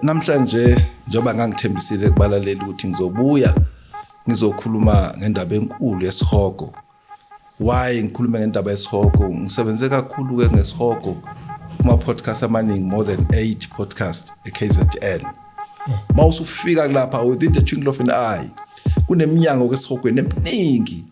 Namhlanje, njengoba ngangithembisile kubalaleli ukuthi ngizobuya ngizokhuluma ngendaba enkulu yesihogo. Why ngikhulume ngendaba yesihogo? Ngisebenze kakhulu ke ngesihogo kuma podcast amaningi, more than 8 podcast eKZN. Mawusufika lapha, within the twinkle of an eye kuneminyango kesihogweni eminingi.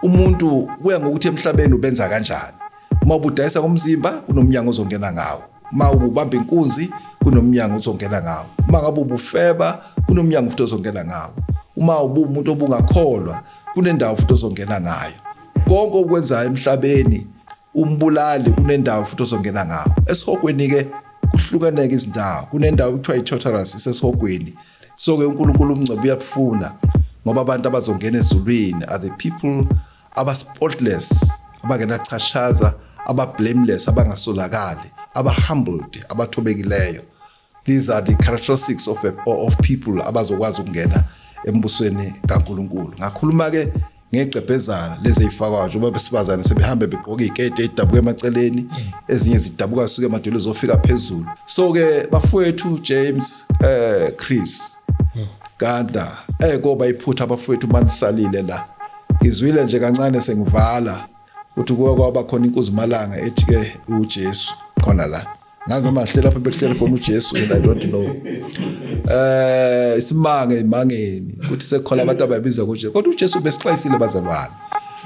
Umuntu kuya ngokuthi emhlabeni ubenza kanjani. Uma ubudayisa ngomzimba, kunomnyango ozongena ngawo. Uma ubamba inkunzi, kunomnyango ozongena ngawo. Uma ngabe ubufeba, kunomnyango futhi ozongena ngawo. Uma ubumuntu obungakholwa, kunendawo futhi ozongena ngayo. Konke okwenzayo emhlabeni, umbulali, kunendawo futhi ozongena ngawo esihogweni. Ke kuhlukaneke izindawo. Kunendawo kuthiwa i-Tartarus, isesihogweni. So ke uNkulunkulu umngcwebo uyakufuna, ngoba abantu abazongena ezulwini are the people aba-spotless, abangenachashaza, aba-blameless, abangasolakali, aba-humbled, abathobekileyo. These are the characteristics of people abazokwazi ukungena embusweni kaNkulunkulu. Ngakhuluma ke ngegqebhezana lezi ey'fakwayo, njengoba besifazane sebehambe begqoka iy'keti ey'dabuka emaceleni, ezinye zidabuka zisuke emadolo zofika phezulu. So ke bafowethu James, Chris, Ganda, koba iphutha abafowethu manisalile la. Ngizwile nje kancane sengivala ukuthi kuke kwaba khona inkuzimalanga ethi ke uJesu khona la. Ngazi noma hle lapho bekuhlele khona uJesu and I don't know. Isimanga imangeni ukuthi sekukhona abantu ababiza ngoJesu. Kodwa uJesu besixwayisile, bazalwane.